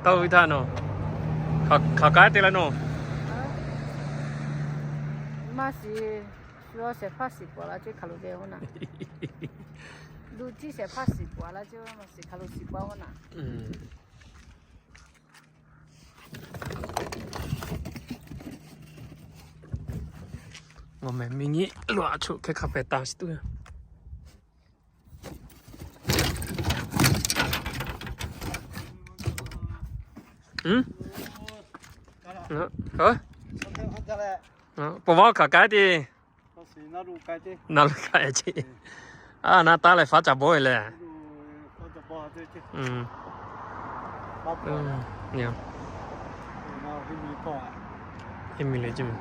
Tawˇ ve htaˇ nawˬ hk'aˬ k'ai te la nawˬ. Maˇ shiˍ, shu a shehˍ hpaˇ shiˍ paˍ la ce hk'aˬ lo ve oˇ naˍ. Luˬ tiˉ shehˍ hpaˇ shiˍ paˍ la ce, maˇ shiˍ hk'aˬ lo shiˍ paˍ oˇ naˍ. Ngaˬ mehˍ miˬ nyi lo a choˆ hk'e hk'a pehˍ taˍ shiˍ tuˬ. Pawˍ vaˇ hk'aˬ k'ai te. Na lo k'ai ce. A na taˉ leh faˉ ca bawˆ e leh. Iˉ miˬ le ce mehˍ.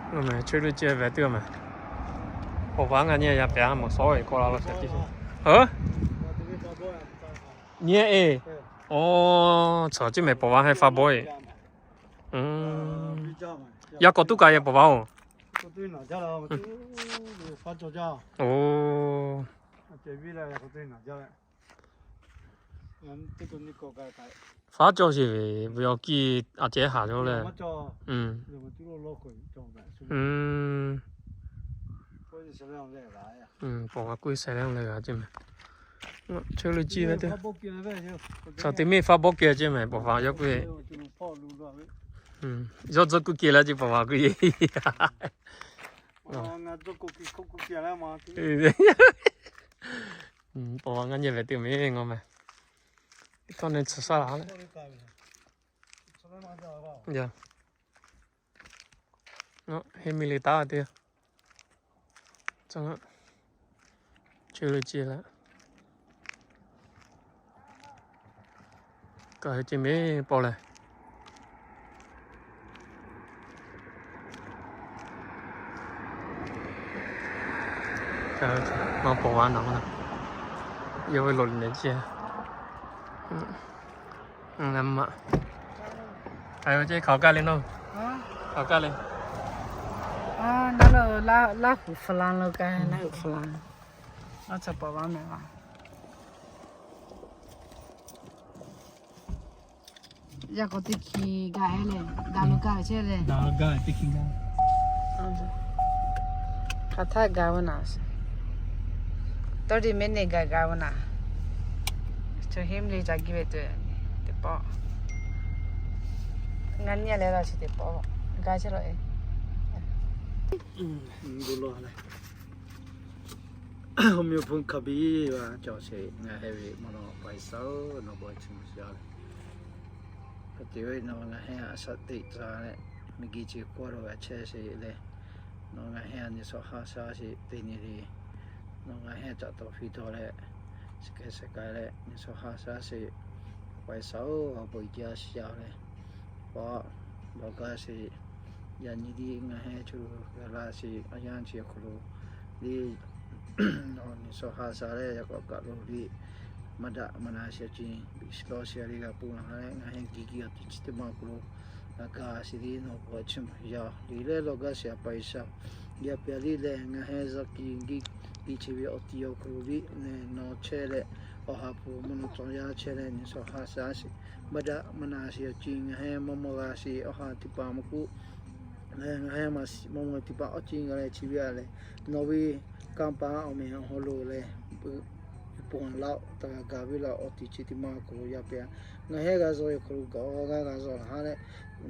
Ngaˬ mehˍ chehˇ lo ce ve teˇ g'aˇ mehˍ. Pawˍ vaˇ ngaˬ nyi yaˇ pehˍ a mawˬ sawˉ ve k'aw la lo shaˍ tiˉ. Nyi e. O, cawˬ ce mehˍ pawˍ vaˇ heh faˉ bawˆ e. Yaˇ k'awꞈ tuˉ k'ai yehˬ pawˍ vaˇ oˬ. O. Faˉ cawˇ sheˍ ve, ve awˬ kiˇ a ceh haˍ jaw leh. Pawˍ vaˇ kuˇ shaiˍ leh leh g'a ce mehˍ. Chehˇ lo ce ve teˇ. Chaw teˇ miˇ faˉ bawˆ kehˬ ce mehˍ pawˍ vaˇ yawˇ kuˇ. Yawˇ tcuhˉ kuˇ kehˬ la ce pawˍ vaˇ kuˇ ye. Pawˍ vaˇ ngaˇ nyi ve teˇ mehˍ ngaw mehˍ. Tawˇ neˇ tsuhˍ shaˉ la leh. Heˇ miˬ le taˉ teˇ. Chehˇ lo ce leh. Kaˬ hui ce mehˍ pawˆ leh. Maˇ pawˍ vaˇ naˍ maˇ naˍ. Yawˇ ve loꞈ le ce. Leh maˇ. Hk'aˬ kaˇ le nawˬ. Hk'aˬ kaˇ le. Naˉ lo Laˇ huˍ Hfulan lo kaˇ, Laˇ huˍ Hfulan. Aˬ, chaw pawˍ vaˇ mehˍ vaˇ. Yaˇ k'o teˇ hki gaˬ e leh, daꞈ lo gaˬ chehˇ leh. Daꞈ lo gaˬ teˇ hki gaˬ. Hk'aˬ htaˇ gaˬ ve naˍ. Thirty minute gaˬ gaˬ ve naˍ. Chaw heˇ miˬ le ca giˇ ve tuˬ, teˇ pawˆ. Ngaˇ nyi leh la chi teˇ pawˆ gaˬ chehˇ la e. Awˬ meh awˬ hpon hk'a biˇ g'a cawˬ sheˍ, ngaˬ heh ve mvuhˇ naw pa G'uiˬsha-oˬ, nawˬ bon chi mvuh sha leh. Hk'e te ve nawˬ ngaˬ heh a shaꞈ teꞈ tcuh leh, miˬguiˬ chi hk'oˆ lo g'a chehˇ sheˍ leh, nawˬ ngaˬ heh a nyi shawˍ ha sha sheˍ te nyi le, nawˬ ngaˬ heh caꞈ tawˍ hpiˇ tawˍ leh, shiˍ keh shiˍ k'ai leh nyi shawˍ ha sha sheˍ, pa G'uiˬsha-oˬ, awˬ bon jaˇ shiˍ yaˇ leh, paˆ lawˬ gaˇ sheˍ. Yaꞈ nyi tiˉ ngaˬ heh co g'a laˇ sheˍ, a yanˇ chi awˬ hk'aw lo le, nawˬ nyi shawˍ ha sha leh yaꞈ k'awꞈ kaˬ lo le, maˇ daꞈ maˇ na sheˍ awˬ ceuˬ biˇ shiˍ lawˇ sheˍ a le g'a pon la ha leh, ngaˬ heh giˇ giˇ awˬ ti chi teˇ ma awˬ hk'aw lo g'a gaˇ sheˍ le, nawˬ bon chi mvuh yaˇ le leh lawˬ gaˇ sheˍ a pa G'uiˬsha-oˬ. Yaˇ pehˍ le leh ngaˬ heh zaˇ ki giˇ giˇ chi ve awˬ ti awˬ hk'aw lo le, nawˬ chehˇ leh, awˬ ha hpu mvuhˇ naw cawˬ yaˇ chehˇ leh nyi shawˍ ha sha sheˍ, maˇ daꞈ maˇ na sheˍ awˬ ceuˬ ngaˬ heh maˇ maw g'a sheˍ. Awˬ ha teˇ hpaˍ maˇ k'oˆ leh, ngaˬ heh maˇ maw teˇ hpaˍ awˬ ceuˬ g'a leh chi ve a leh, nawˬ ve kanˇ paˆ awˬ meh awˬ hawˉ lo leh, yuˬ pon laˇ-oˆ, taˇ g'a gaˬ ve laˇ-oˆ. Awˬ ti chi teˇ ma awˬ hk'aw lo yaˇ pehˍ a, ngaˬ heh g'a zuhˆ ve hk'aw lo kawꞈ g'a g'a zuhˆ la ha leh,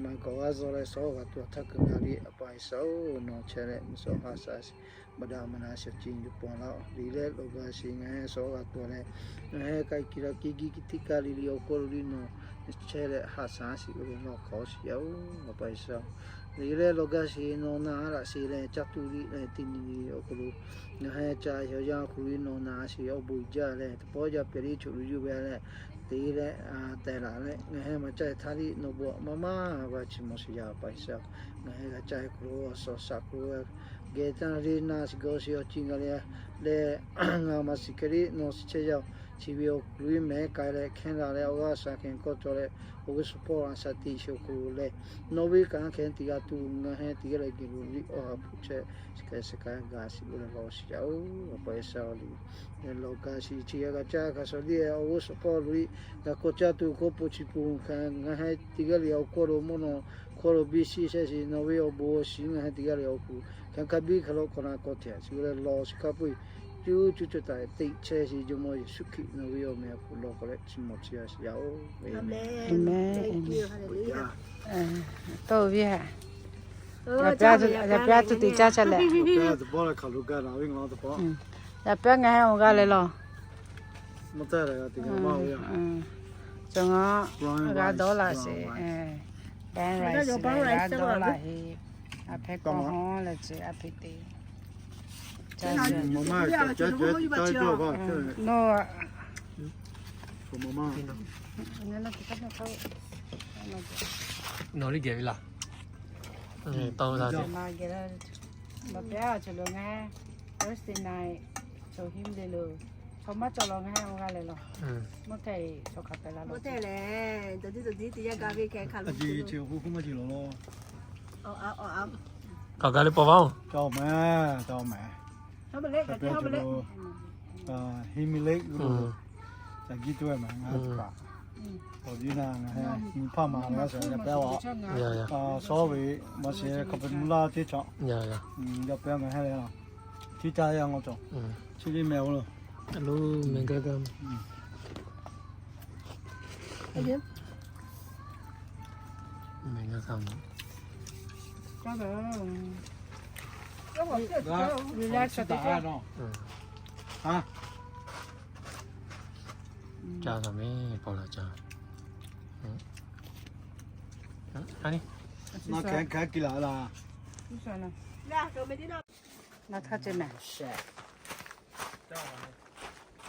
maˇ kawꞈ g'a zuhˆ leh shawˉ g'a tuˬ a htaˇ keu g'a le, a pa G'uiˬsha-oˬ, nawˬ chehˇ leh nyi shawˍ ha sha sheˍ, maˇ daꞈ maˇ na sheˍ awˬ ceuˬ yuˬ pon laˇ-oˆ. Le leh lawˬ gaˇ sheˍ ngaˬ heh shawˉ g'a tuˬ leh, ngaˬ heh k'ai ki la ki giˇ ki teˇ kaˇ le le awˬ hk'aw lo le nawˬ chehˇ leh ha sha sheˍ, oˇ ve lawˬ hk'awꞈ sheˍ yaˇ-oˬ, a pa G'uiˬsha-oˬ. Le leh lawˬ gaˇ sheˍ nawˬ na laꞈ sheˍ leh caˇ tuˬ le leh teˇ nyi le awˬ hk'aw lo, ngaˬ heh ca yaw yaˇ awˬ hk'aw lo le nawˬ na sheˍ awˬ bon jaˇ leh teˇ pawˆ yaˇ pehˍ le choˬ lo yuˬ ve a leh, te leh tehꞈ laˬ leh ngaˬ heh maˇ caˇ htaˇ le nawˬ bon maˇ maˇ g'a chi mawˬ sheˍ yaˇ pa G'uiˬsha-oˬ. Ngaˬ heh g'a caˇ hk'aw lo awˬ suhˍ shaꞈ hk'aw lo geh taˇ le na shiˍ gawˬ sheˍ awˬ ceuˬ g'a le leh, ngaˬ maˇ shiˍ hk'e le nawˬ shiˍ chehˇ yaˇ-oˬ. Chi ve awˬ kuˬ iˉ mehˉ k'ai leh, Canada leh awˬ g'aˇ shaˍ hkeh kawˆ cawˬ leh, awˬ g'uˇ suhˍ hpawˇ a shaˍ tiꞈ sheˍ awˬ kuˬ lehˬ, Norway kaꞈ a hkeh teˇ g'aˇ tuˬ ngaˬ hui teˇ g'aˇ leh geh lo liꞈ awˬ ha hpu chehˇ, shiˍ k'ai shiˍ k'ai gaˬ shiˍ k'oˆ leh law shiˍ yaˇ oˬ. Awˬ pa Yeˍsuˆ Hkriꞈ lehˬ, lawˬ gaˬ shiˍ chi g'a g'a caˇ hk'a shuˍ liˇ awˬ g'uˇ suhˍ hpawˇ lo liꞈ g'a k'awꞈ caˇ tuˬ hk'oˆ po chi pun ngaˬ hui teˇ g'aˇ leh awˬ hkawˇ lo mvuhˇ naw hkawˇ lo biˇ shiˍ shehˍ shiˍ, Norway awˬ bon shiˍ ngaˬ hui teˇ g'aˇ leh awˬ kuˬ hk'aˬ hk'a biˇ hk'aˬ lo k'awꞈ na k'awꞈ hteꞈ shiˍ k'oˆ leh law shiˍ hk'a peu-eˬ cuˇ cuˇ caˇ taˍ teꞈ chehˇ shiˍ Jawˇmawˇ Yeˍsuˆ Hkriꞈ Norway awˬ meh awˬ hpu law k'awꞈ leh chi mawˬ chi g'a shiˍ yaˇ oˬ. Amen. Tawˇ ve ha, yaꞈ pyaˇ cuˇ teꞈ caˇ caˇ leh, yaꞈ pyaˇ ngaˬ hui awˬ g'aˇ leh law. Cawˬ ngaˬ g'a dawˇ laꞈ sheˍ, brown rice g'a dawˇ laꞈ heˆ. A hpehˇ k'awꞈ hawˉ leh ce a hpehˇ te. Nawˬ liˇ geh ve laˬ. Tawˇ la te. Nawˬ pehˉ a cawˬ lo ngaˬ, Thursday night cawˬ him le lo, chaw maˇ cawˬ law ngaˬ hui awˬ g'aˇ leh law. Mawˇ hk'e chaw hk'aˬ pehꞈ la lo. Mawˇ hk'e leh, dawˬ diˇ dawˬ diˇ teˇ yanˇ gaˬ ve hk'e hk'aˬ lo. Kaꞈ gaˬ leh paw vaˇ oˬ. Caˇ mehˍ, caˇ mehˍ. Himi le, ca giˇ tuˬ mehˍ ngaˬ kaꞈ. Awˬ viˉ na ngaˬ hui nyi hpaˇ ma laˇ sheˍ yaꞈ pehˇ a. Sawˉ ve maˇ sheˍ hk'a peu-eˬ mvuhˇ laˇ teˇ chaw. Yaꞈ pehˇ ngaˬ hui leh, chi caˇ yaˇ ngaw cawˬ. Chi liˇ mehˍ oˬ lo. Lo mehˍ gaˇ gaˇ. Mehˍ gaˇ gaˇ. Caˇ taˍ mehˍ paw laˬ caˇ. A ni. Maˇ hkeh hkeh kiˇ laˬ laˇ. Naˬ htaˇ ceh mehˍ. Oˇ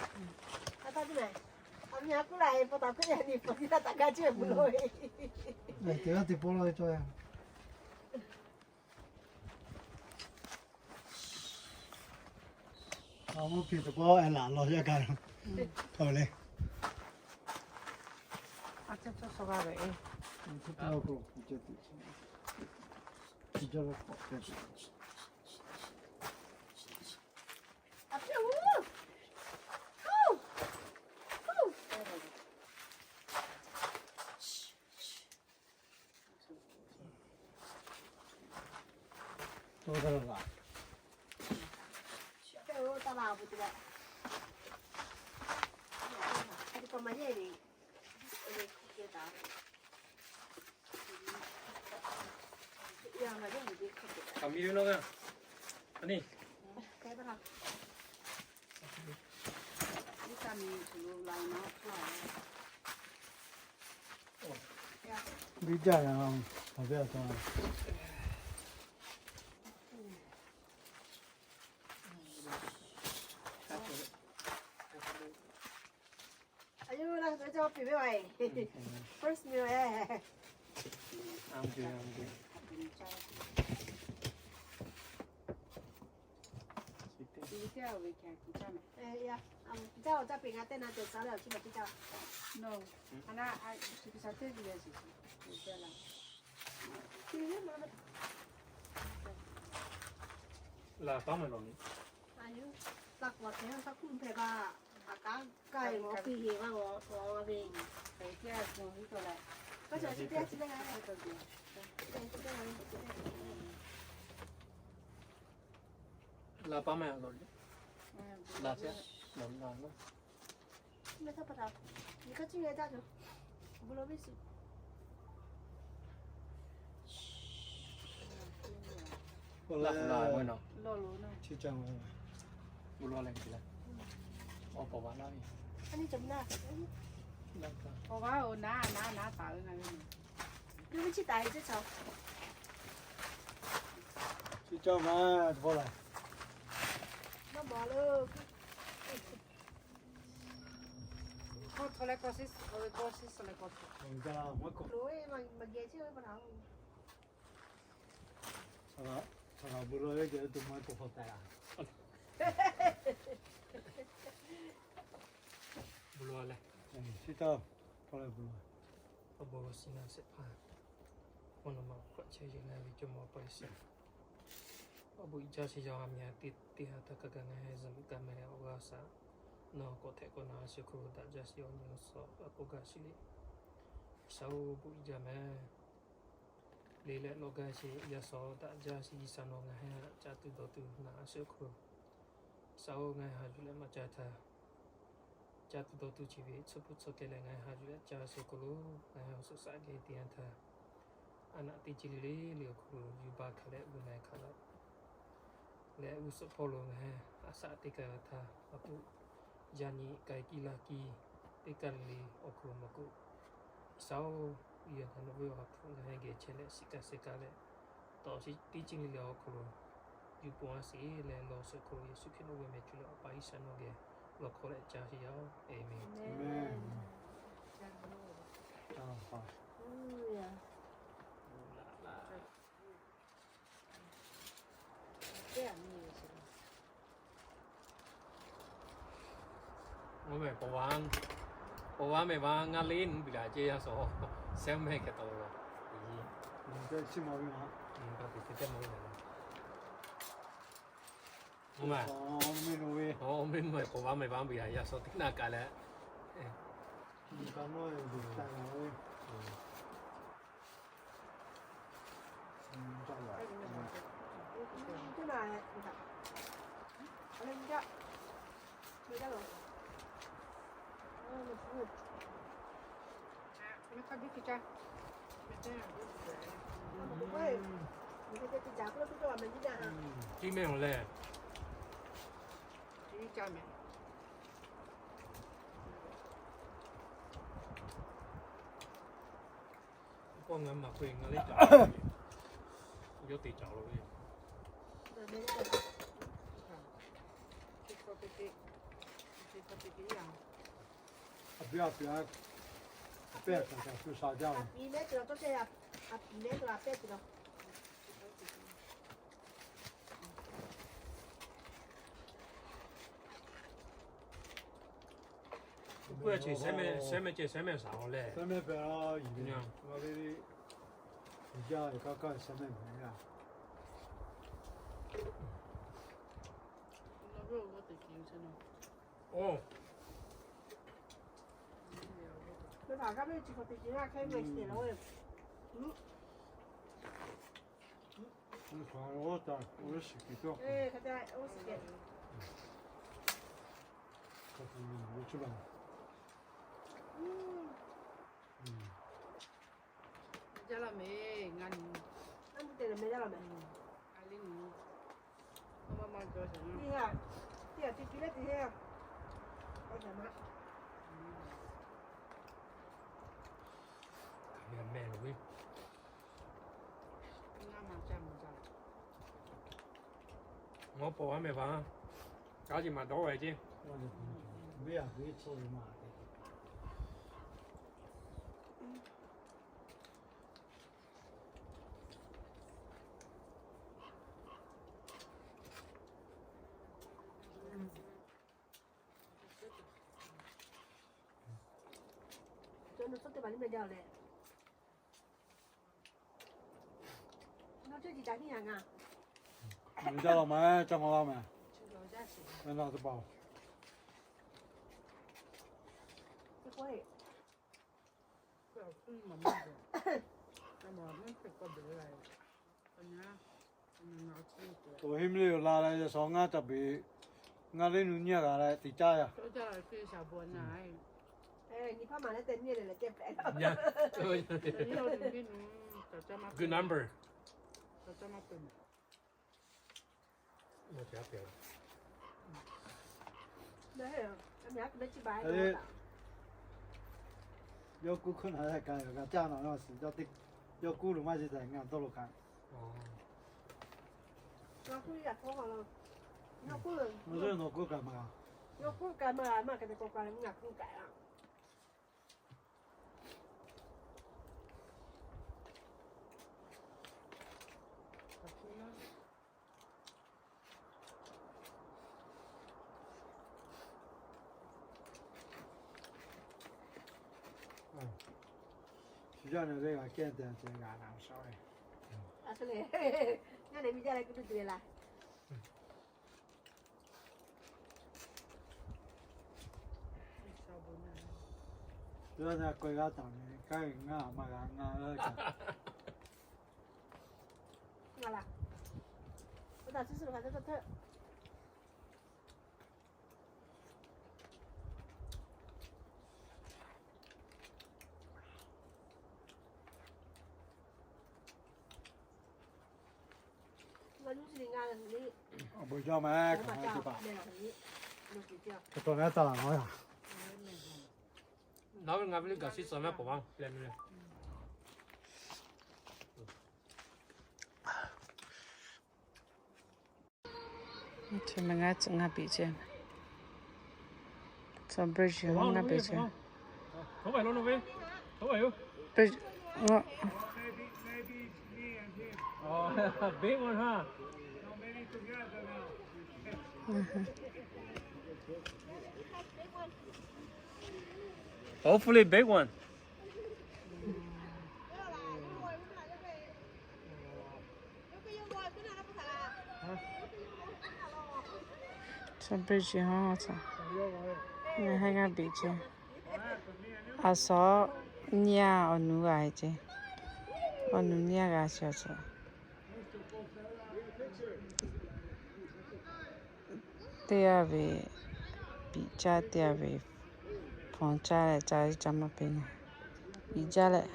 hk'e teˇ pawˆ laˇ ve cawˇ yaˇ. Oˇ hk'e teˇ pawˆ e laˬ law yaˇ gaˇ. Hk'aw le. Biˇ jaˇ yaꞈ, awˬ viˉ awˬ tcuh. Laˬ taˉ maˇ lawˬ ni. Laˬ taˉ maˇ lawˬ ni. Laˬ taˉ maˇ lawˬ ni. Bon lawˬ leh, siˉ taˇ, tawˇ leh bon lawˬ. Awˬ bon shinˉ naˆ shehˍ hpaˇ, awˬ naw ma hk'awꞈ chehˇ yeˬ leh ve jawˇmawˇ Awˬ pa G'uiˬsha, awˬ bon uiˍ jaˇ sheˍ yaˇ a miˬ a teˇ teˇ ha htaˇ kaꞈ kaꞈ ngaˬ hui zuhꞈ mvuh kaˇ meh leh awˬ g'aˇ shaˍ, nawˬ k'awꞈ htehꞈ k'awꞈ na a shu hk'aw lo daꞈ jaˇ sheˍ, awˬ nyi awˬ suhˍ a k'oˆ gaˇ sheˍ le. G'uiˬsha-oˬ, bon uiˍ jaˇ meh. Le leh lawˬ gaˇ sheˍ, yaˇ suhˍ daꞈ jaˇ sheˍ. G'uiˬsha nawˬ ngaˬ hui htaꞈ caˇ tuˬ dawˬ tuˬ na a shu hk'aw lo, G'uiˬsha-oˬ, ngaˬ hui haꞈ yuˬ leh maˇ caˇ htaˇ, caˇ tuˬ dawˬ tuˬ chi ve tsuhˇ hpu tsuhˇ kehˬ leh ngaˬ hui haꞈ yuˬ leh caˇ a shu hk'aw lo, ngaˬ hui awˬ suhˍ shaꞈ geh te yanˇ htaˇ, a naˆ teˇ chi le le le awˬ hk'aw lo yuˬ baˬ hk'a leh g'uˇ na e hk'a laˇ leh g'uˇ suhˍ hpawˇ lo ngaˬ hui a shaꞈ teˇ kaˬ g'a htaˇ, a poˆ yaˇ nyi k'ai kiˇ laˇ kiˇ teˇ kaˬ le le awˬ hk'aw lo maˇ k'oˆ, G'uiˬsha-oˬ, yaꞈ hk'aˇ nawˬ ve awˬ ha hpu ngaˬ hui geh chehˇ leh shiˍ kaˇ shehˍ kaˇ leh, tawˇ chi teˇ chi le le awˬ hk'aw lo yuˬ pon a sheˍ leh lawˬ suhˍ hk'aw lo Yeˍsuˆ Hkriꞈ nawˬ ve meh cuˇ leh Awˬ pa G'uiˬsha nawˬ geh lawˬ hk'aw leh caˇ sheˍ yaˇ-oˬ, Aˍmenˍ. Oˇ meh, paw va meh va ngaˇ le nuˇ biˬ la ceˇ yaˇ suhˍ, sehˉ meh hkeh taw la. Oˇ meh, paw va meh va biˬ la yaˇ suhˍ teˇ naˆ kaꞈ leh. Tiˇ meh oˬ leh. K'o ngaˬ maˬ k'oˆ e ngaˬ le caˍ, yawˇ te caˍ lo ve. A piˇ a piˇ a, a pehˇ a kaˍ kaˍ shu sha jaˇ ve. K'oˆ a chi sehˉ meh, sehˉ meh ceh sehˉ meh shaˍ-oˬ leh. Sehˉ meh pehꞈ a, yiˬ ve. Ngaˬ ve le, yiˬ jaˇ ve kaˇ kaˇ sehˉ meh meh a. Oˇ. Ngaˬ paw va meh va, kaꞈ chi maˇ dawˇ ve ceˇ. Jaˇ law meh, caˇ maw laˇ meh. Naˆ teˇ pa-oˬ. Awˬ henˇ miˇ le yoˬ la leh yaꞈ shawˍ ngaˇ ca beˬ, ngaˇ le nu nyiˇ g'a leh te caˇ yaˇ. Good number. Yawˇ kuˇ hkawˇ na leh kaꞈ g'a caˇ na, yawˇ kuˇ lo maˇ ji tehꞈ ngaˬ dawˇ lo kaꞈ. Nawˬ kuˇ kaꞈ maˇ, nawˬ kuˇ kaꞈ maˇ, maˇ kaꞈ te k'awꞈ kaꞈ ngaˬ kuˇ kaꞈ. Ngaˬ ve le gaˬ shiˍ suhˍ maˇ k'awꞈ vaˇ leh nu le. Ngaˇ biˬ ce, tcuh bridge ngaˇ biˬ ce. Hopefully big one. Tcuh bridge ha tcuh, ngaˇ heˆ ngaˇ biˬ ce. Aˬ suhˍ nyiˇ awˬ nu g'a ce. Awˬ nu nyiˇ g'a ce aˬ suhˍ. Teˇ g'aˇ ve piˍ caˇ, teˇ g'aˇ ve hpawnˬ caˇ leh ca iˉ ca maˇ peꞈ na. Piˍ jaˇ leh,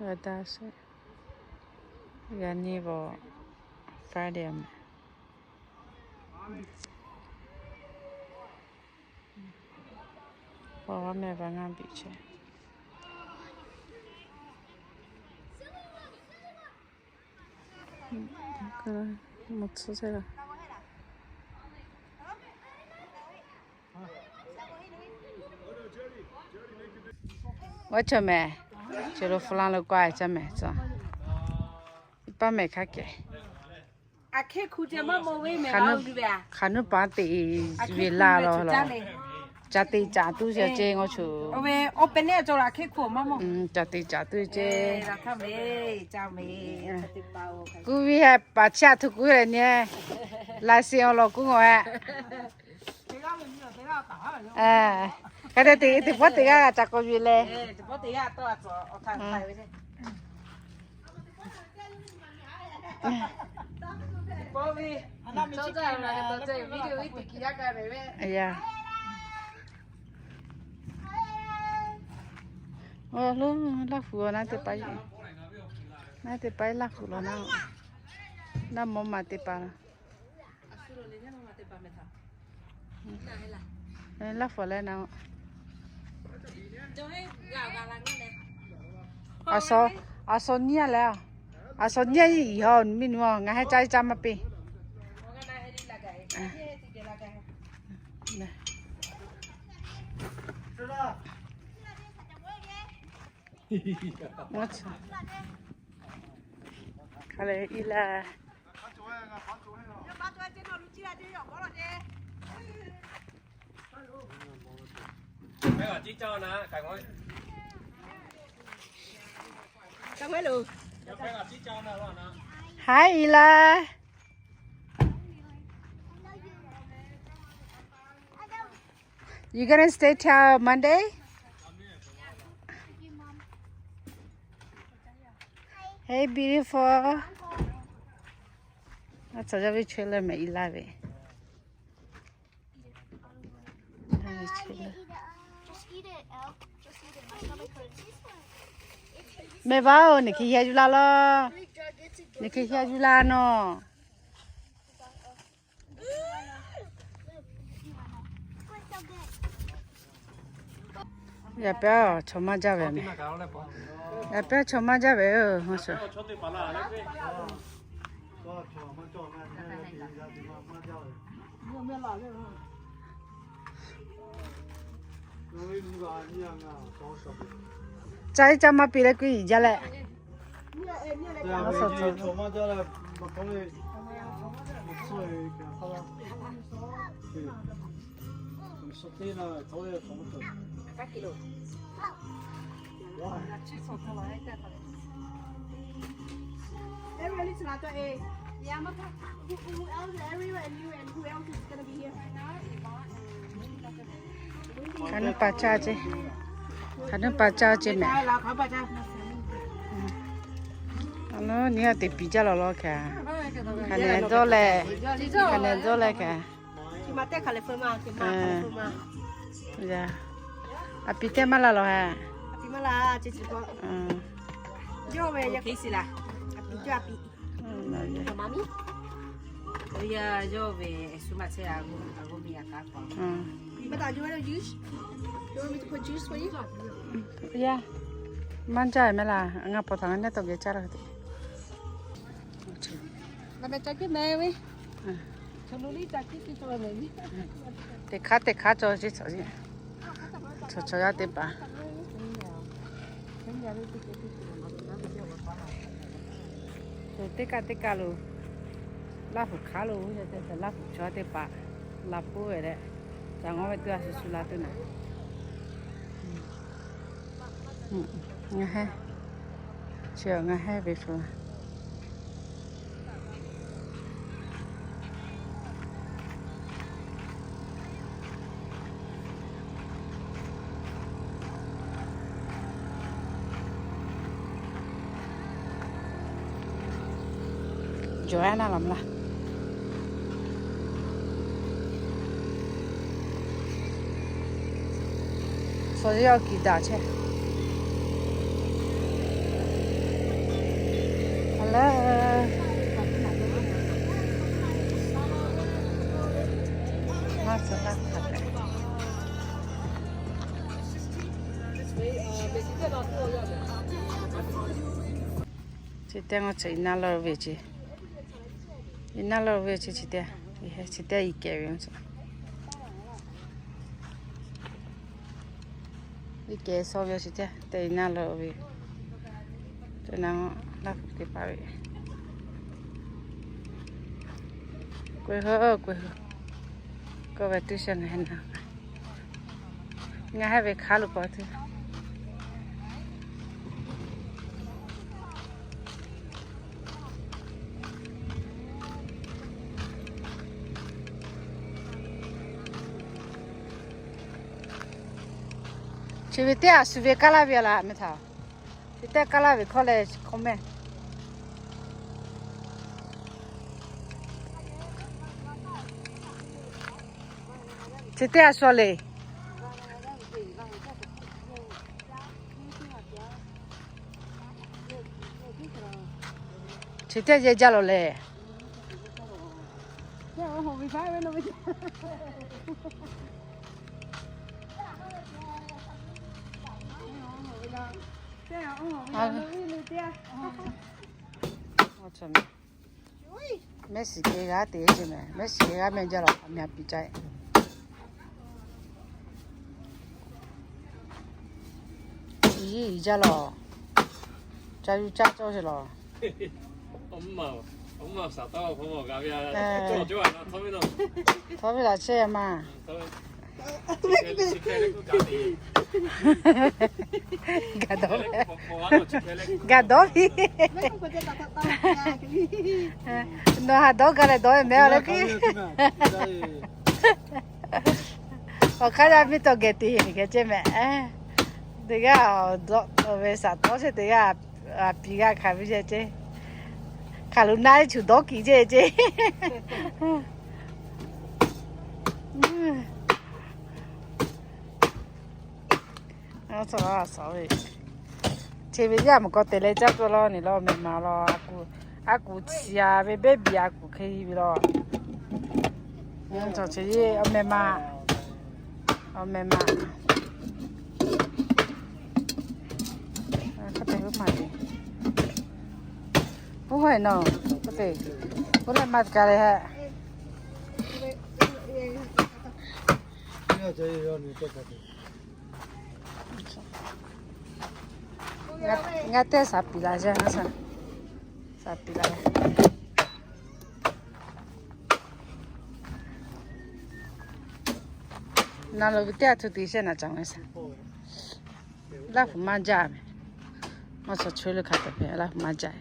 g'a daˇ sheˍ, g'a nyi bawˬ, Friday mehˍ. Paw g'a mehˍ va ngaˇ biˬ ce. Oˇ cawˬ mehˍ, ce lo flan lo k'ai caˇ mehˍ tcuh. Iˉ paˇ mehˍ hk'a kehˬ. Hk'aˬ nuˇ paˍ teꞈ ve laˇ law law. Ca te caˍ tuˬ ce ngaw choˬ. Ca te caˍ tuˬ ce. Kuˇ ve heh paˍ chi a htoꞈ kuˇ leh nyi, license awˬ lawn kuˇ ngaˬ heh. Hk'e te teꞈ teˇ pawˆ teꞈ g'aˇ g'a ca k'awꞈ ve leh. Laˇ huˍ naˉ teˇ pa, naˉ teˇ pa laˇ huˍ law na, naˉ mawˇ ma teˇ pa la. Laˇ huˍ leh na. Aˬ suhˍ nyiˇ leh, aˬ suhˍ nyiˇ iˉ ha miˇ nu ngaˬ heh ca iˉ ca maˇ peꞈ. Hk'a leh iˉ laˇ. Hi, Eli. You gonna stay till Monday? Hey, beautiful. That's a very chiller, my Eli. Mehˍ vaˇ oˬ, nawˬ hk'e yaˇ yuˬ la laˇ. Nawˬ hk'e yaˇ yuˬ la nawˬ. Yaꞈ pehˉ chaw maˇ jaˇ ve mehˍ. Yaꞈ pehˉ chaw maˇ jaˇ ve, a shuˍ. Ca iˉ ca maˇ peꞈ leh kuˇ yiˍ jaˇ leh. Sauté là, trois euros. Quatre kilos. Wow. Everyone is not a. Yeah, I'm a. Who, who else? Everyone and you and who else is gonna be here? Hk'aˬ nyi pa caˇ ce. Hk'aˬ nyi pa caˇ ce mehˍ. Aˬ, nyi a teꞈ piˍ jaˇ law law kaꞈ. Hk'aˬ nyi dawˇ leh, hk'aˬ nyi dawˇ leh kaꞈ. Aˬ, a piˍ teˇ maˇ la lawˬ ha. Yaˇ, maˇ jaˇ mehˍ laˇ, ngaˬ hpawˇ htaꞈ ngaˬ nehˉ tawˇ geh caˇ la te. Teˇ hk'aˇ teˇ hk'aˇ cawˬ ce, cawˬ ce. Cawˬ cawˬ yaˇ teˇ hpaˍ. Teˇ kaˆ teˇ kaˆ lo, Laˇ huˍ hk'aˉ lo, Laˇ huˍ chaw teˇ hpaˍ la puiˉ ve leh, ca ngawˉ ve teˇ g'aˇ shu shu la tuˬ naˍ. Ngaˬ heˆ, chi ngaˬ heˆ ve shu la. Jawˬ-e naˇ laˬ mvuh laˇ. Suhˍ yawˇ kiˍ daꞈ chehˇ. Hello. Maˇ suhˍ laˇ hk'aˬ tehꞈ. Chi teˇ ngaˇ chi i naˇ lawˇ ve ce. I naˇ lawˇ ve ce chi teˇ, chi teˇ i kehˬ ve. I kehˬ suh ve chi teˇ, teˇ i naˇ lawˇ ve. Teˇ naˇ laˇ kuˬ teˇ hpaˍ ve. K'oˆ hui, k'oˆ hui. K'oˆ ve tuˇ sheˍ ngaˬ heˆ naˍ. Ngaˬ heˆ ve hk'aˉ lo k'awꞈ tuˬ. Chi ve teˇ a shu ve kaˇ laˇ ve laˬ meh htaꞈ. Chi teˇ kaˇ laˇ ve hkawˇ leh comment. Chi teˇ a shu le. Chi teˇ yehˇ jaˇ lawˬ lehˬ. Mehˆ shiˍ kehˬ g'aˇ te ce mehˍ, mehˆ shiˍ kehˬ g'aˇ mehˆ jaˇ lawˬ, a mehˍ a piˍ ca. Iˉ jaˇ lawˬ. Ca yuˬ caˇ cawˇ sheˍ lawˬ. Htawˇ ve laˬ chehˇ maˇ. Gaˬ dawˇ ve, gaˬ dawˇ ve. Nawˬ haꞈ dawˇ gaˇ leh dawˇ ve mehˍ a leh piˇ. Awˬ hk'aˇ yaˇ miˇ tawˇ geh te geh ceh mehˍ. Teˇ g'aˇ ve shaˍ tawˉ chehˇ teˇ g'aˇ, a piˍ g'a hkanˍ ve ceh ceh. Hk'aˬ lo na iˉ chuˬ dawˇ kiˬ ceh ceh. Chi ve yaˇ mvuhˬ k'aw te leh caˇ tuˬ lawˇ ni lawˇ meh ma lawˇ. A kuˬ chi a ve baby a kuˬ hk'e ve lawˇ. Chi ve awˬ meh ma, awˬ meh ma. K'oˆ te maˇ te. Oˇ hawˉ e nawˬ, k'oˆ te, oˇ leh maˇ te kaˬ leh hehꞈ. Ngaˬ teˇ shaˍ piˍ laˬ jaˇ, shaˍ piˍ laˬ. Na lo ve teˇ g'aˇ htu tiꞈ shehˇ naˍ caˍ ve saˍ. Laˇ hu maˇ jaˇ ve. Maˇ chaw chaweh lo hk'a tawˍ hpehꞈ, laˇ hu maˇ jaˇ.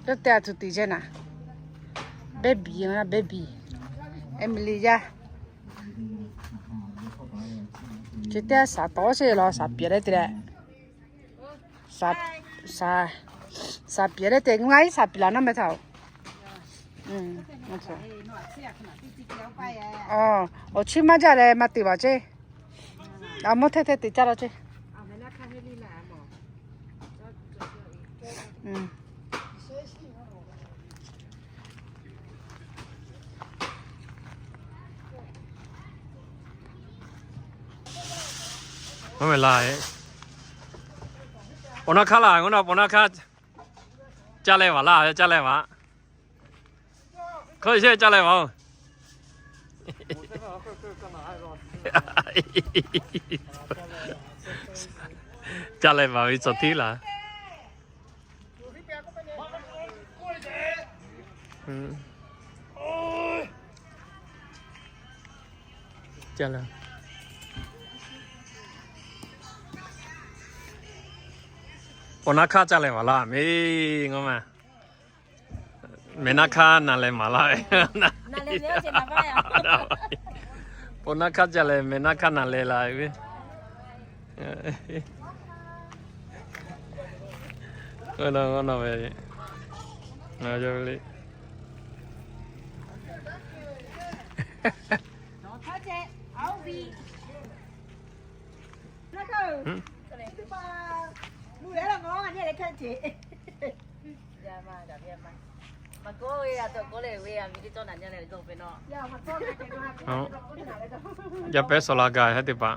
Yawˇ teˇ g'aˇ htu tiꞈ shehˇ naˍ. Baby, baby. Emily yaˇ. Chi teˇ g'aˇ shaˍ tawˍ sheˍ la, shaˍ piˍ leh te leh. Shaˍ, shaˍ, shaˍ piˍ leh te, ngaˬ iˉ shaˍ piˍ laˬ naˉ meh htaꞈ-oˬ. Awˬ chi maˇ jaˇ leh maˇ te baˬ ceˇ. A mawˇ hteˇ hteˇ te caˇ la ceˇ. Maˇ meh laˇ, paw naˇ hkaˇ laˇ, ngaˬ naw paw naˇ hkaˇ caˇ leh vaˬ laˇ, caˇ leh vaˬ. Hk'e shehˇ caˇ leh vaˬ-oˬ. Caˇ leh vaˬ ve tcuh tiˉ laˬ. Paw naˇ hkaˇ caˇ leh vaˬ laˇ meh, ngaˬ ma. Meh naˇ hkaˇ na leh maˍ laˇ ve. Paw naˇ hkaˇ caˇ leh meh naˇ hkaˇ na leh laˬ ve. Ngaˬ ve, ngaˬ ve le. Yaˇ pehˉ suh la gaˬ heˉ teˇ hpaˍ.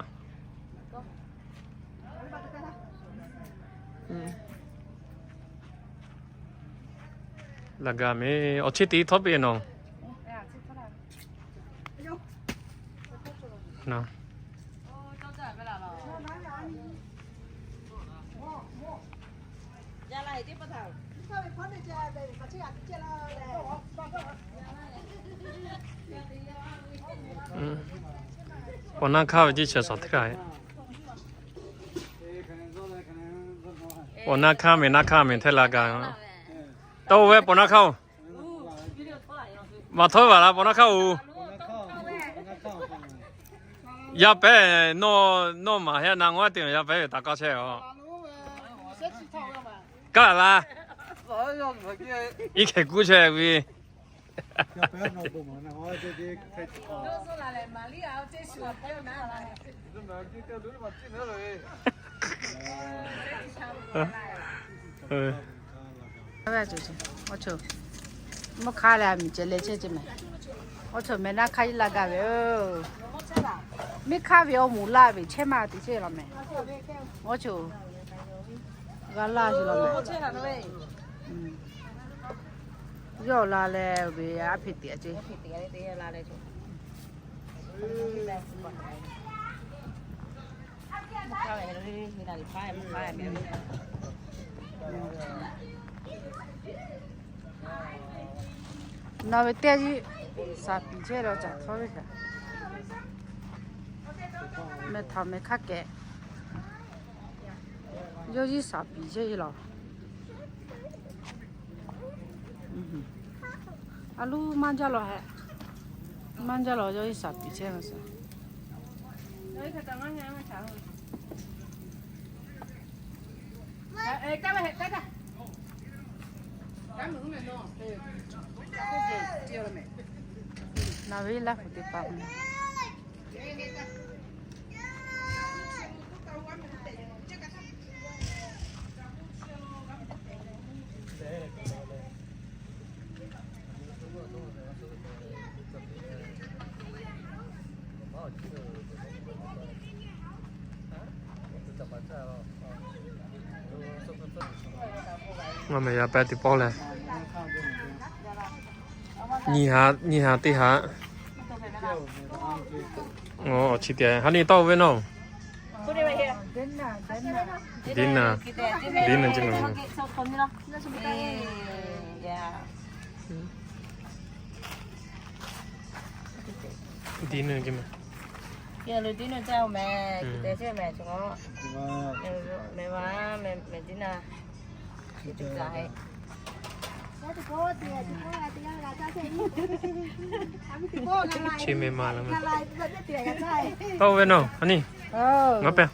Laˬ gaˬ meh, awˬ chi teˇ htawˇ piˇ nawˬ. Paw naˇ hkaˇ ve jiˇ chi suhˍ hteˇ kaꞈ. Paw naˇ hkaˇ meh naˇ hkaˇ meh hteˇ la gaˬ. Tawˇ ve paw naˇ hkaˇ-oˬ. Maˍ htawˇ vaˬ la paw naˇ hkaˇ-oˬ. Yaˇ pehˉ, nawˬ maˍ heh na ngaˬ te yaˇ pehˉ ve taˍ k'aˇ chehˇ-oˬ. Kaˇ laˬ la. Iˉ hkeh kuˉ chehˇ ve. Mvuhˇ hk'aˇ leh a miˬ ceh leh chehˇ ce mehˍ. Awˬ chawˬ meh naˇ hkaˇ iˉ la gaˬ ve-oˬ. Miˇ hkaˇ ve awˬ moˍ laˇ ve chehˇ maˇ te chehˇ la mehˍ. Awˬ chawˬ g'a laˇ ce la mehˍ. Yawˇ la leh ve a hpeꞈ teꞈ ce. Nawˬ ve teˇ yanˇ shaˍ piˍ chehˇ la caˬ htawˇ ve kaꞈ, meh htaꞈ meh hk'aˇ kehˬ. Yawˇ iˉ shaˍ piˍ chehˇ ve laˬ. A loˉ maˇ jaˇ law heh. Maˇ jaˇ law yawˇ iˉ shaˍ piˍ chehˇ ve suhˍ. Nawˬ ve laˇ hu teˇ hpaˍ Ngaˬ meh yaˇ pehˉ teˇ pawˆ leh, nyi ha nyi ha teˇ ha. Awˬ chi teˇ ha nyi tawˆ ve nawˬ. Dinner, dinner ce mehˍ. Dinner ce mehˍ. Tiˉ nuˇ ce meh. Yehˬ lo tiˉ nuˇ caˇ-oˬ meh, kuˬ te chehˇ meh, cawˬ. Meh va, meh tiˉ na. Chi meh ma la meh. Tawˆ ve nawˬ, a ni. Ngaˬ pehˬ.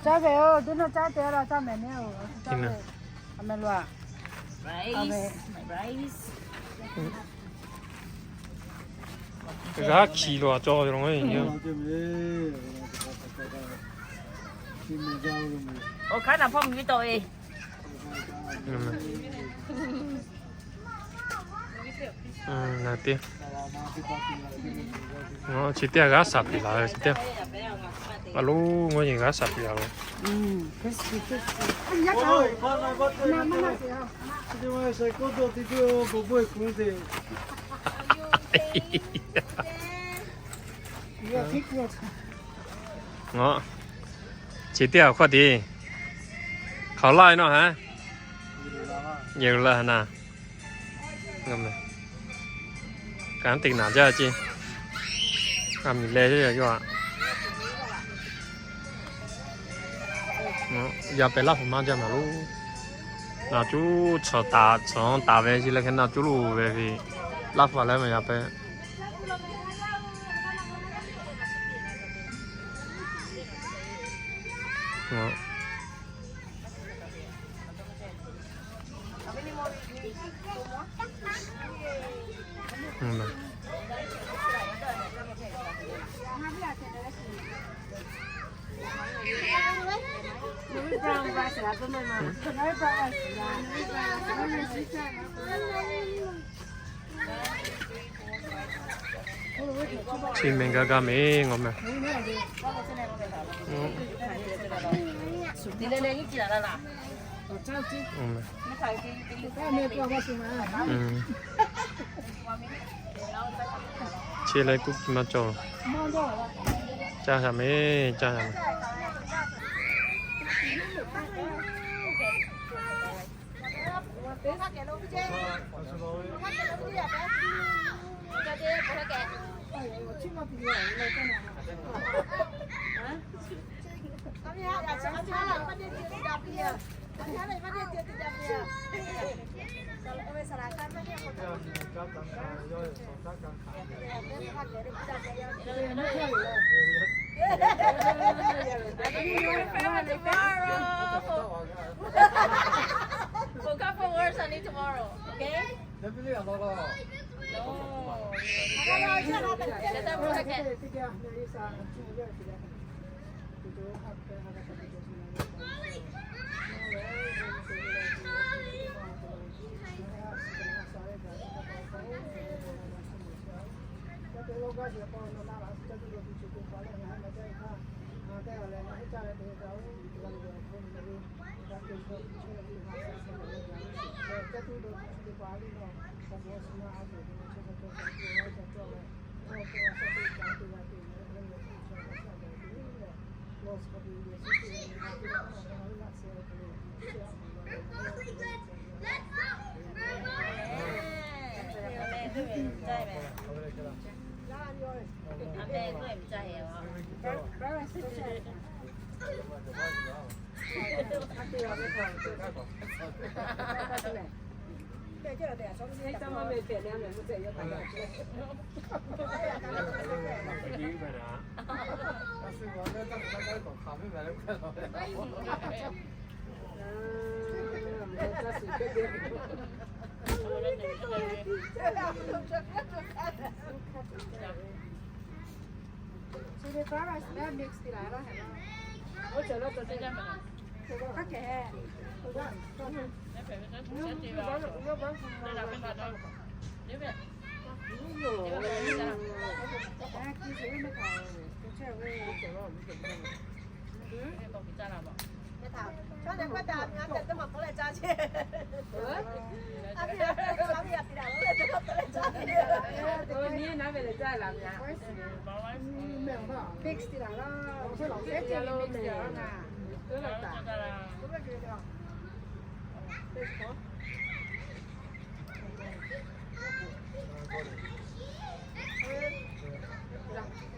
Caˇ ve-oˬ, tiˉ nuˇ caˇ te la caˇ meh ne-oˬ. Tiˉ nuˇ. A meh lo a. G'aˇ hkiˬ lo a cawˬ ve lo. Awˬ hk'aˇ naˬ hpawˇ mvuh ve tawˆ ve. Chi teˇ g'aˇ shaˍ piˍ la ve chi teˇ. A lo, ngaw nyi g'aˇ shaˍ piˍ la ve. Ngaˬ, chi teˇ hkawˇ tiˉ hk'aˬ laˇ ve nawˬ ha. Yehˬ la na. Kanˉ te naˍ jaˇ ce. A miˬ leh yawˇ a. Yaˇ pehˬ Laˇ huˍ maˇ jaˇ maˬ lo. Naˬ cuˉ tsuhˍ taˍ tsuhˍ taˍ ve chi leh hk'e naˬ cuˉ lo ve ve. Laˇ huˍ leh maˬ yaˇ pehˬ. Chi meh gaˇ gaˇ meh ngaˬ meh. Chi leh kuˇ maˇ cawˬ. Caˇ shaˍ meh, caˇ shaˍ meh. Tomorrow. Okay? No.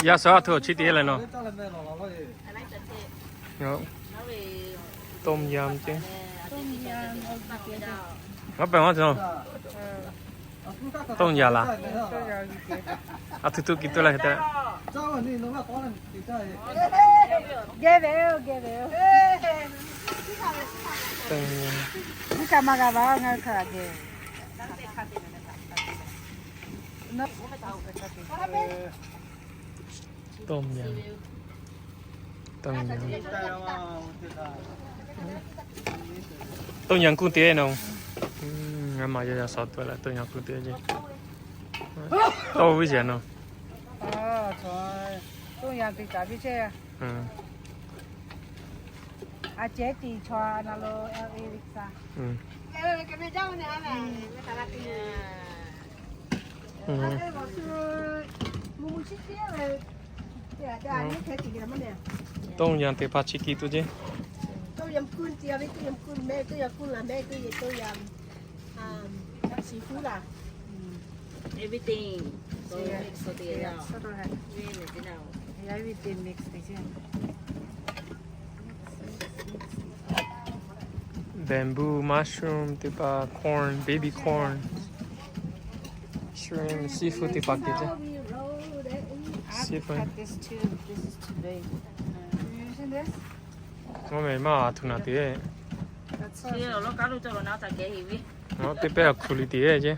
Yaˇ suh aˉ htoꞈ chi tiˉ leh nawˬ. Tom yam ce. Ngaˬ pehˬ maˇ te nawˬ. Tom yam laˬ. Aˬ htoꞈ htoꞈ kiˬ tuˬ leh hk'e te. Geh ve oˬ, geh ve oˬ. Tom yam. Nyi hk'aˬ ma g'a va, ngaˬ hui hk'aˬ geh. Tom yam. Tom yam. Tom yam kuˇ te nawˬ. Ngaˬ maˬ yaˇ yaˇ suh tuˬ leh tom yam kuˇ te ce. Tawˇ viˉ ce nawˬ. Tom yam te taˍ viˉ ce. A ceh tiꞈ chaw na lo L A Alexa. Tom yam teˇ hpaˍ chi kiˬ tuˬ ce. Everything. So mix together. Yeah, everything mix together. Bamboo, mushroom teˇ hpaˍ, corn, baby corn, shrimp, seafood teˇ hpaˍ kiˬ ce. Seafood. This too. This is too big. Maˇ meh maˇ a htoꞈ naˬ te. Teˇ pehˇ a hk'u li te ce.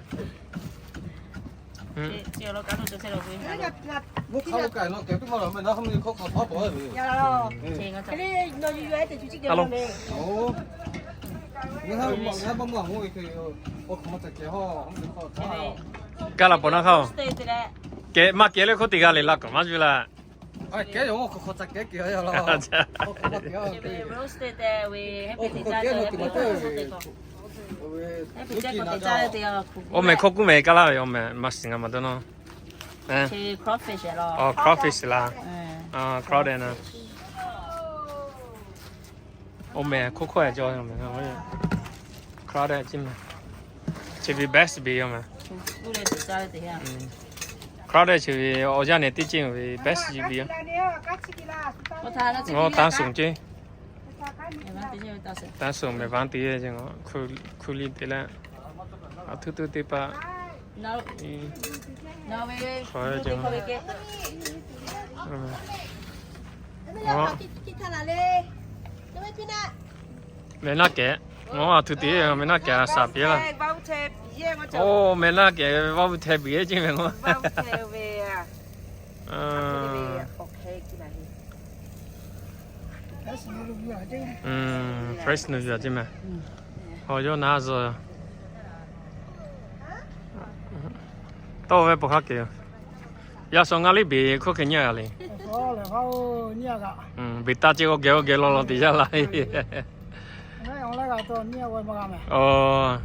Kaˇ laˬ pawˬ naˇ hk'aˇ. Kehˬ maˇ kehˬ leh hk'oˆ teˇ g'aˇ le laˇ k'awꞈ maˇ zuhˆ laˇ. Kehˉ yoˬ, oˇ hk'aw hk'aw ca kehˉ kehˉ yaˇ la. Oˇ hk'aw kehˉ kehˉ oˇ hk'aw kehˉ kehˉ kehˉ kehˉ kehˉ kehˉ. Oˇ meh hk'oˆ kuˉ meh kaˇ laˇ ve, oˇ meh maˇ shiˍ ngaˬ maˇ dawˇ nawˇ. Crawfish laˇ. Crawfish laˇ. Crawdad na. Oˇ meh hk'oˆ hk'oˆ cawˇ meh. Crawdad ceˇ meh. Chi ve best ve yoˬ meh. Crawdad chi ve awˬ yanˇ nehˬ teˇ ceˇ ve best ve yoˬ. Taˇ suˍ ceˇ. Taˇ suˍ meh vanˇ teˇ ceˇ, hkuˇ liˇ te leh, a htuˇ tuˇ teˇ hpaˍ. Meh naˆ kehˬ, ngaˬ a htuˇ te meh naˆ kehˬ a shaˍ piˇ laˇ. Oˇ meh naˆ kehˬ vaˇ vuˇ hteh biˬ ceˇ meh ngaˬ. Fresh nu yuˬ ceˇ meh. Awˬ yawˇ naˉ zuhꞈ. Tawˇ ve pawˬ hk'a kehˬ. Yaˇ shaw ngaˇ liˇ beˬ hk'oˆ hk'e nyi a g'a le. Beˬ taˇ ceˇ, g'awˇ geh g'awˇ geh law law te yaˇ la. Oˬ,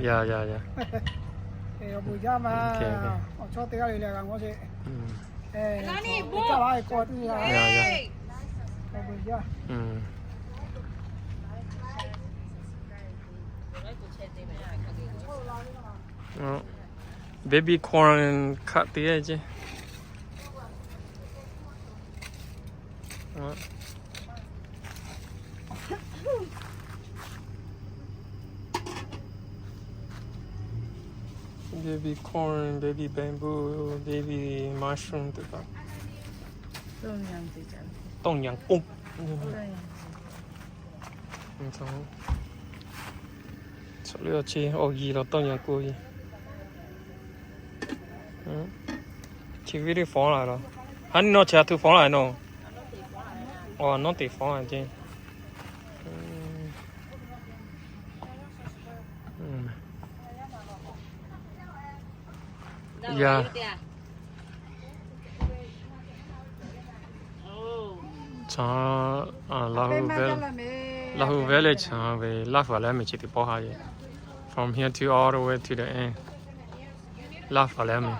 yaˇ yaˇ yaˇ. Baby corn hk'aˆ te ceˇ. Baby corn, baby bamboo, baby mushroom teˇ hpaˍ. Tawˇ nyaꞈ k'oˆ. Chaw lehˬ chi awˬ yiˍ la tawˇ nyaꞈ k'oˆ ve. Chi ve teˇ fawˉ la la. Ha ni nawˬ chi a htoꞈ fawˉ la nawˬ. Awˬ nawˉ teꞈ fawˉ la ceˇ. Yaˇ. Chaw, Lahu village, Lahu village chaw ve laˇ hpaˍ leh meh chi teˇ pawˆ ha ye. From here to all the way to the end. Laˇ hpaˍ leh meh.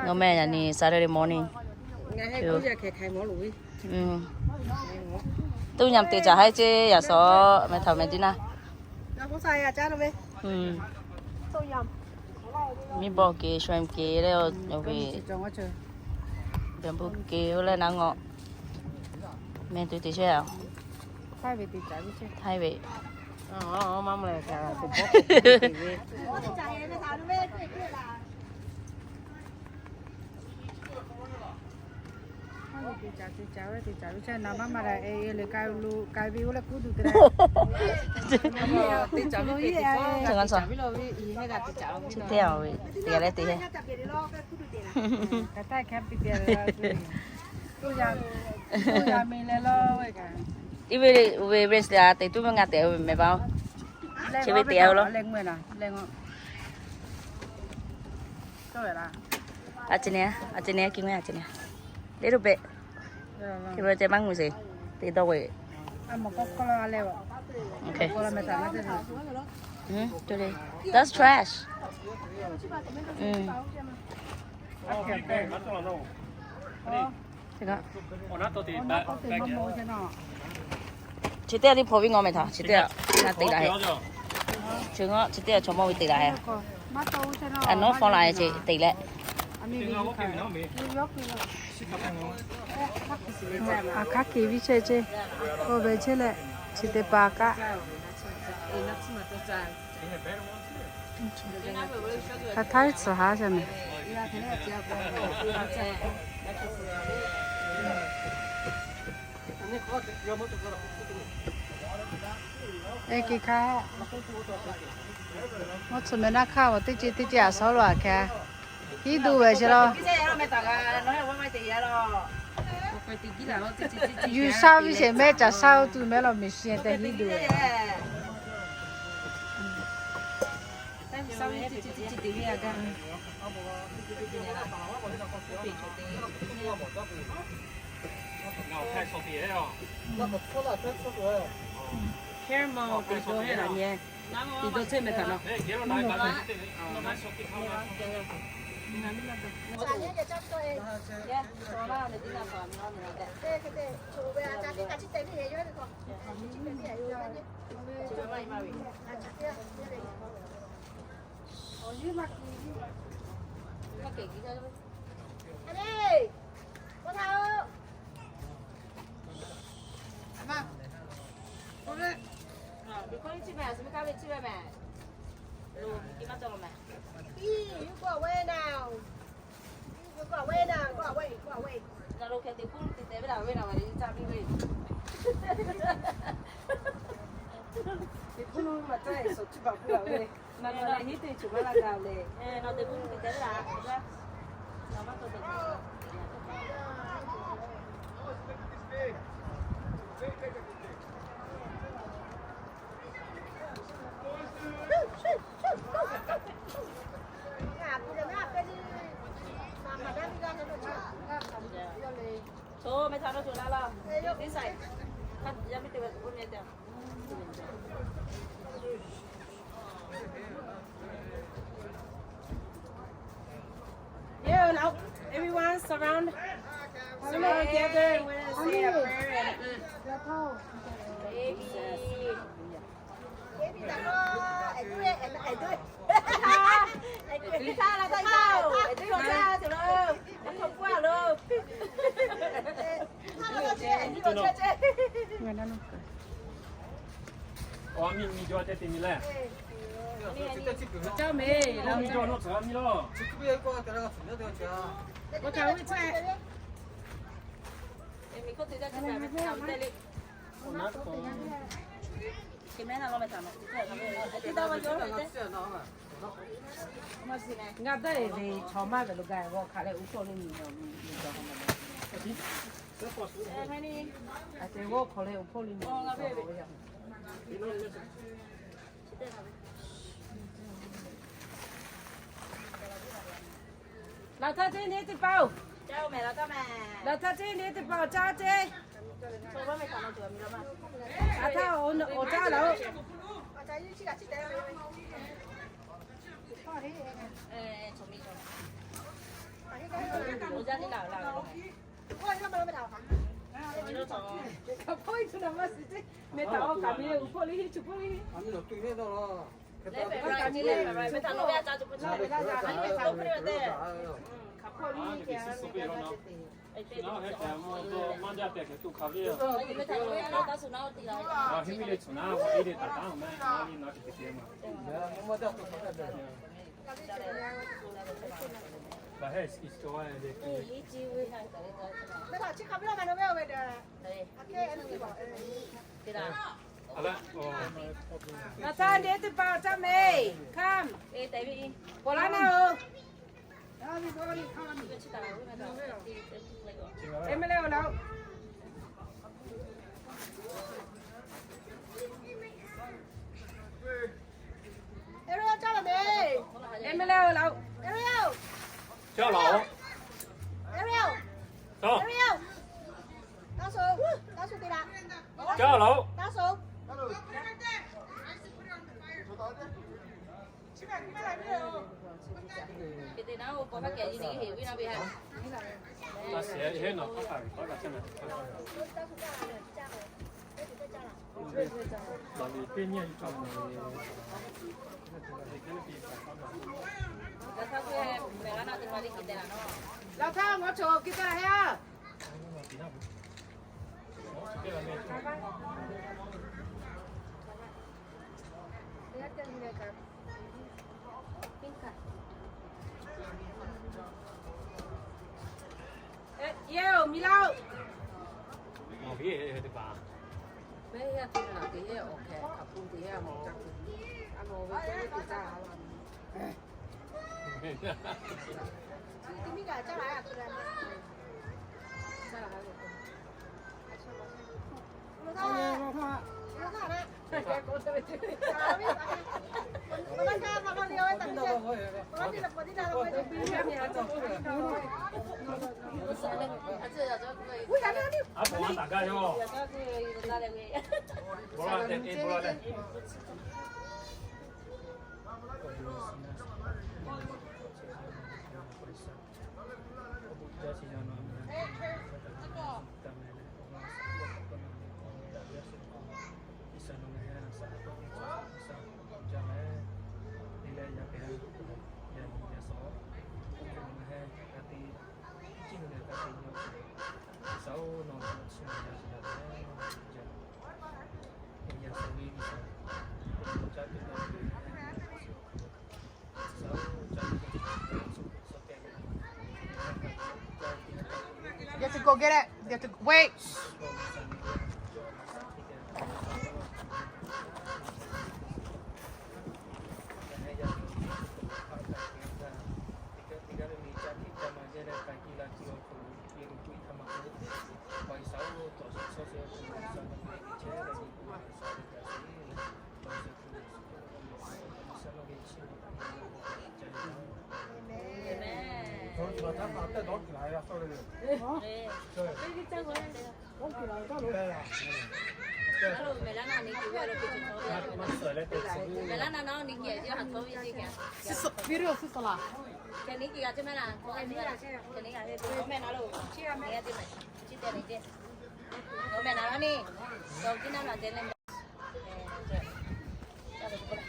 Nawˬ meh yaꞈ nyi Saturday morning. Tuˇ nyaꞈ teꞈ caˍ haiˉ ceˇ yaꞈ shaw meh htaꞈ meh jiˇ naˇ. Miˉ bawˆ ke, shrimp ke leh, bamboo ke oˇ leh naˉ ngawˆ. Meh tuˬ teꞈ chehˇ a. Htaiˇ ve. Chi teˇ ve, teˇ leh teˇ. Iˉ ve, uˇ ve race te a teꞈ tuˬ ve ngaˬ teꞈ ve meh baˆ. Chi ve teꞈ a lo. A ceh neh, a ceh neh, ki ngue a ceh neh. Little bit. Ki ve ceh maˇ ngu sheˍ. Teˇ dawˇ ve. Okay. That's trash. Chi teˇ g'aˇ teˇ hpaˍ viˉ ngawˬ meh htaꞈ chi teˇ g'aˇ na teꞈ la heh. Chi ngawˬ chi teˇ g'aˇ chaw mawˇ ve teꞈ la heh. A nawˉ fawˉ la chi teꞈ leh. A hk'aˇ ke viˉ chehˇ ceˇ. K'oˆ ve chehˇ leh, chi teˇ hpaˍ kaꞈ. Hk'aˬ htaˇ tcuh haˉ ca meh. Eˇ, ke hkaˇ. Mvuhˇ tsuhꞈ meh naˆ hkaˇ, teˇ ce teˇ ce a shawˉ lo a hkeh. Hiˉ duˬ ve sheˍ law. Yuˬ shaˉ viˉ sheˍ mehˆ caˬ shaˉ oˇ tuˬ mehˆ law, mehˍ shi tehꞈ hiˉ duˬ ve. Taˇ ve chi chi chi teꞈ ve a gaˇ. Caramel teꞈ dawˇ hehˉ laˬ nyi. Teꞈ dawˇ chehˇ meh htaꞈ naw. Teꞈ hpuˇ lo maˬ caˇ e suhˍ chi baˬ hpuˇ laˬ ve. Naˬ leh hiˉ teˇ cawˬ maˇ laˇ gaˇ le. Naˬ teꞈ hpuˇ lo teꞈ te ve laˬ. Yeah, now everyone surround, surround together and we're gonna say a prayer and eat. Baby. Ngaˬ daˇ e ve chaw maˇ ve lo gaˬ g'awˇ hk'aˬ leh uˉ hpawˇ le nyi nyi g'a. Aˬ hk'e g'awˇ hk'aˬ leh uˉ hpawˇ le nyi nyi g'a ve. Laˬ htaˇ ceˇ neˇ teˇ hpaˍ-oˬ. Laˬ htaˇ ceˇ neˇ teˇ hpaˍ-oˬ, caˇ ceˇ. Aˬ htaˇ awˬ caˇ laˬ-oˬ. Meh htaꞈ awˬ kaˍ ve uˉ hpawˇ le hiˆ chi hpawˇ le hiˆ. Laˬ htaˇ ndeˇ teˇ hpaˍ caˇ meh. Come. K'awꞈ laˇ naˉ-oˬ. Emily-oˬ, laˬ-oˬ. Emily-oˬ, laˬ-oˬ. Emily-oˬ, laˬ-oˬ. Emily-oˬ, laˬ-oˬ. Emily-oˬ, laˬ-oˬ. Laˬ htaˇ ngaˬ chaw hkiˇ taˇ la heh-a. Yehˬ-oˬ, miˬ laˇ-oˬ. Aˉ po aˉ taˍ gaˇ yoˬ. Bon la tehꞈ te bon la leh. You have to go get it. You have to wait.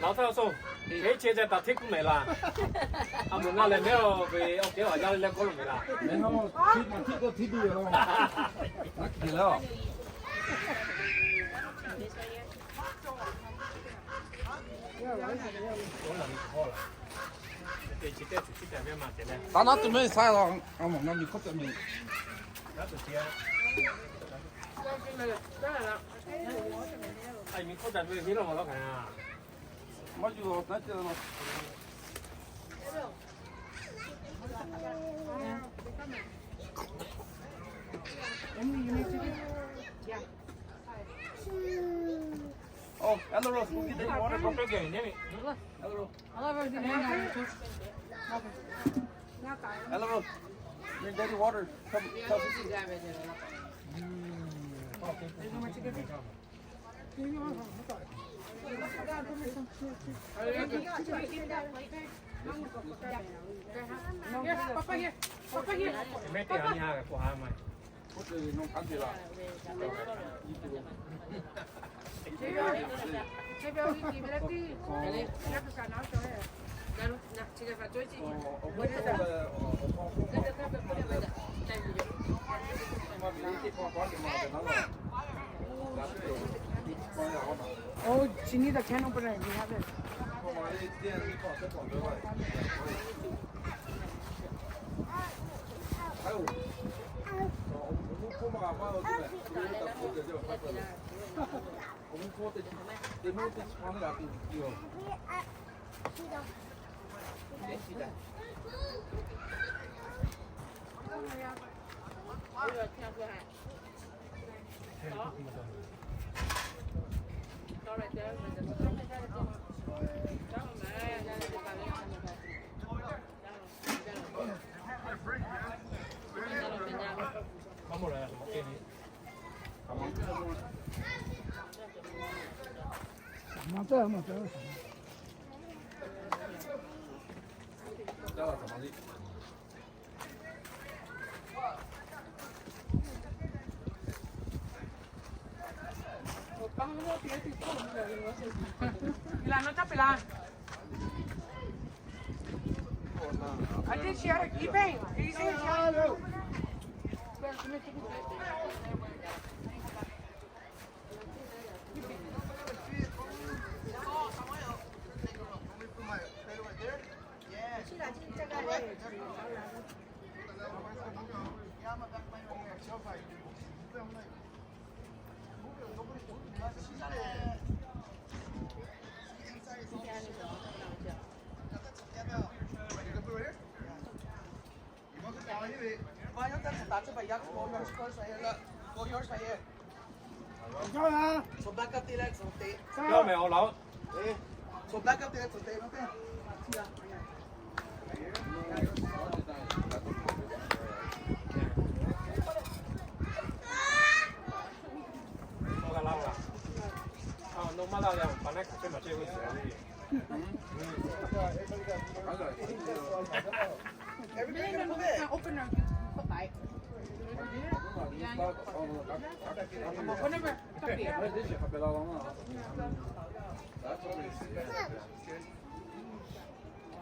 Laˬ htaˇ awˬ suhˍ, teˇ chi ca taˍ hteˇ kuˇ mehˍ laˬ. A moˍ na lehˬ mehˉ-oˬ ve awˬ kehˉ awˬ yaˇ leh k'oˆ lo mehˍ laˬ. Taˇ naˉ tuˬ mehˉ saˉ laˬ, a moˍ na miˬ hk'oˆ teh miˬ. Oh, hello, Rose. Get the water. Hello, Rose. Hello, Rose. Bring daddy water. Come, come. Oh, she needs a can opener. We have it.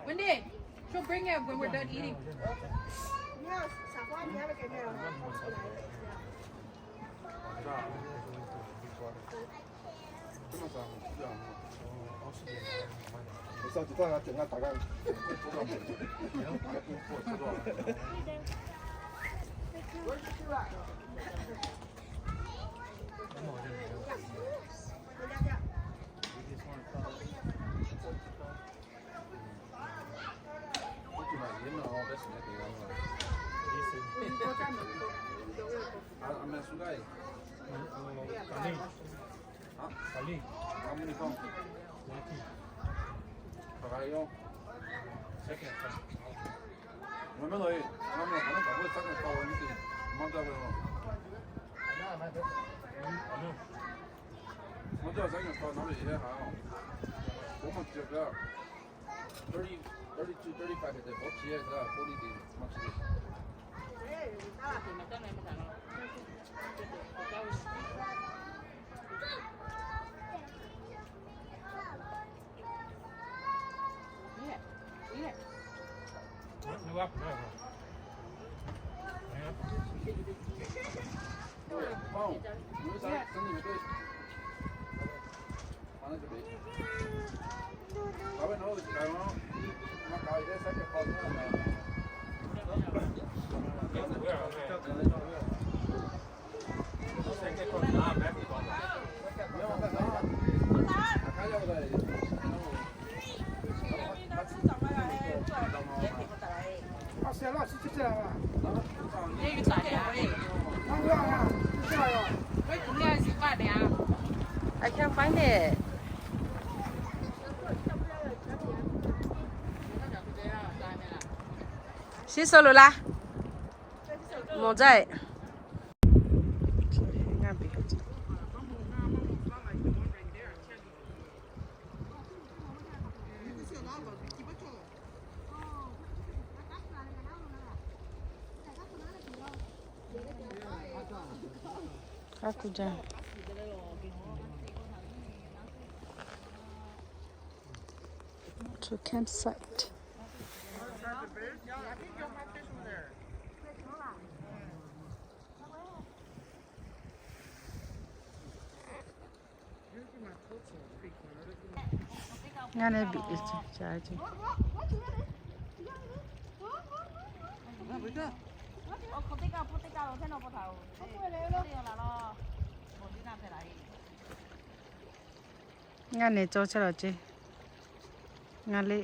Wendy, she'll bring it when we're done eating. Shiˉ suh loꞈ la. Mawˬ jaˇ-e. Kaˉ kuˇ jaˇ. To campsite. Ngaˬ neh biꞈ ca ce. Ngaˬ neh cawˇ chehˇ la ce. Ngaˬ le.